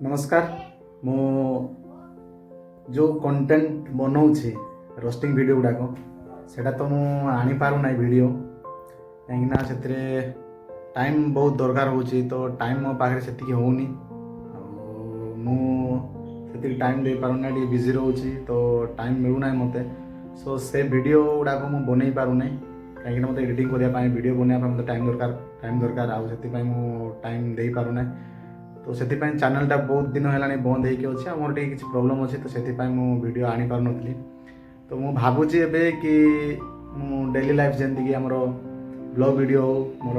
ନମସ୍କାର। ମୁଁ ଯେଉଁ କଣ୍ଟେଣ୍ଟ ବନଉଛି, ରୋଷ୍ଟିଂ ଭିଡ଼ିଓ ଗୁଡ଼ାକ, ସେଇଟା ତ ମୁଁ ଆଣିପାରୁନାହିଁ ଭିଡ଼ିଓ, କାହିଁକିନା ସେଥିରେ ଟାଇମ୍ ବହୁତ ଦରକାର ହେଉଛି। ତ ଟାଇମ୍ ମୋ ପାଖରେ ସେତିକି ହେଉନି ଆଉ ମୁଁ ସେତିକି ଟାଇମ୍ ଦେଇପାରୁନାହିଁ। ଟିକେ ବିଜି ରହୁଛି, ତ ଟାଇମ୍ ମିଳୁନାହିଁ ମୋତେ। ସୋ ସେ ଭିଡ଼ିଓ ଗୁଡ଼ାକ ମୁଁ ବନେଇ ପାରୁନାହିଁ, କାହିଁକିନା ମୋତେ ଏଡ଼ିଟିଂ କରିବା ପାଇଁ, ଭିଡ଼ିଓ ବନେଇବା ପାଇଁ ମୋତେ ଟାଇମ୍ ଦରକାର ଆଉ ସେଥିପାଇଁ ମୁଁ ଟାଇମ୍ ଦେଇପାରୁନାହିଁ। ତ ସେଥିପାଇଁ ଚ୍ୟାନେଲଟା ବହୁତ ଦିନ ହେଲାଣି ବନ୍ଦ ହେଇକି ଅଛି ଆଉ ମୋର ଟିକେ କିଛି ପ୍ରୋବ୍ଲେମ୍ ଅଛି, ତ ସେଥିପାଇଁ ମୁଁ ଭିଡ଼ିଓ ଆଣିପାରୁନଥିଲି। ତ ମୁଁ ଭାବୁଛି ଏବେ କି ମୁଁ ଡେଲି ଲାଇଫ୍, ଯେମିତିକି ଆମର ବ୍ଲଗ୍ ଭିଡ଼ିଓ ହଉ, ମୋର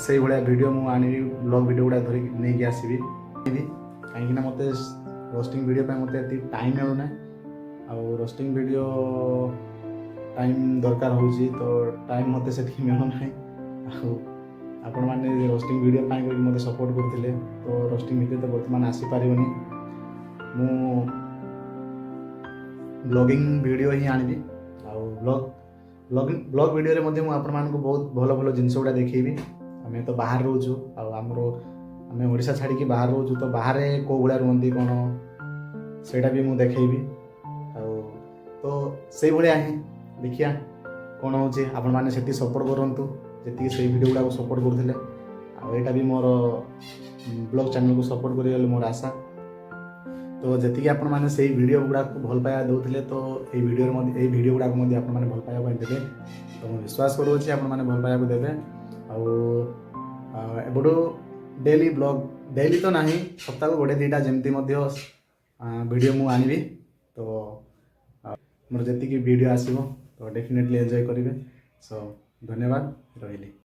ସେଇଭଳିଆ ଭିଡ଼ିଓ ମୁଁ ଆଣିବି, ବ୍ଲଗ୍ ଭିଡ଼ିଓ ଗୁଡ଼ା ଧରିକି ନେଇକି ଆସିବି। କାହିଁକିନା ମୋତେ ରୋଷ୍ଟିଂ ଭିଡ଼ିଓ ପାଇଁ ମୋତେ ଏତିକି ଟାଇମ୍ ମିଳୁନାହିଁ ଆଉ ରୋଷ୍ଟିଂ ଭିଡ଼ିଓ ଟାଇମ୍ ଦରକାର ହେଉଛି, ତ ଟାଇମ୍ ମୋତେ ସେତିକି ମିଳୁନାହିଁ। ଆଉ ଆପଣମାନେ ରୋଷ୍ଟିଂ ଭିଡ଼ିଓ ପାଇଁ କହିକି ମୋତେ ସପୋର୍ଟ କରୁଥିଲେ, ତ ରୋଷ୍ଟିଂ ଭିଡ଼ିଓ ତ ବର୍ତ୍ତମାନ ଆସିପାରିବନି। ମୁଁ ବ୍ଲଗିଂ ଭିଡ଼ିଓ ହିଁ ଆଣିବି ଆଉ ବ୍ଲଗ୍ ଭିଡ଼ିଓରେ ମଧ୍ୟ ମୁଁ ଆପଣମାନଙ୍କୁ ବହୁତ ଭଲ ଭଲ ଜିନିଷ ଗୁଡ଼ା ଦେଖେଇବି। ଆମେ ତ ବାହାରେ ରହୁଛୁ ଆଉ ଆମେ ଓଡ଼ିଶା ଛାଡ଼ିକି ବାହାରେ ରହୁଛୁ, ତ ବାହାରେ କେଉଁ ଭଳିଆ ରୁହନ୍ତି, କ'ଣ, ସେଇଟା ବି ମୁଁ ଦେଖେଇବି। ଆଉ ତ ସେଇଭଳିଆ ହିଁ ଦେଖିବା କ'ଣ ହେଉଛି। ଆପଣମାନେ ସେତିକି ସପୋର୍ଟ କରନ୍ତୁ, ଯେତିକି ସେଇ ଭିଡ଼ିଓ ଗୁଡ଼ାକୁ ସପୋର୍ଟ କରୁଥିଲେ। ଆଉ ଏଇଟା ବି ମୋର ବ୍ଲଗ୍ ଚ୍ୟାନେଲକୁ ସପୋର୍ଟ କରିବେ ବୋଲି ମୋର ଆଶା। ତ ଯେତିକି ଆପଣମାନେ ସେଇ ଭିଡ଼ିଓ ଗୁଡ଼ାକୁ ଭଲ ପାଇବା ଦେଉଥିଲେ, ତ ଏଇ ଭିଡ଼ିଓ ଗୁଡ଼ାକୁ ମଧ୍ୟ ଆପଣମାନେ ଭଲ ପାଇବା ପାଇଁ ଦେବେ। ତ ମୁଁ ବିଶ୍ୱାସ କରୁଅଛି, ଆପଣମାନେ ଭଲ ପାଇବାକୁ ଦେବେ। ଆଉ ଏବେଠୁ ଡେଲି ବ୍ଲଗ୍, ଡେଲି ତ ନାହିଁ, ସପ୍ତାହକୁ ଗୋଟେ ଦୁଇଟା ଯେମିତି ମଧ୍ୟ ଭିଡ଼ିଓ ମୁଁ ଆଣିବି। ତ ମୋର ଯେତିକି ଭିଡ଼ିଓ ଆସିବ, ତ ଡେଫିନେଟଲି ଏନ୍ଜୟ କରିବେ। ସୋ ଧନ୍ୟବାଦ, ରହିଲି।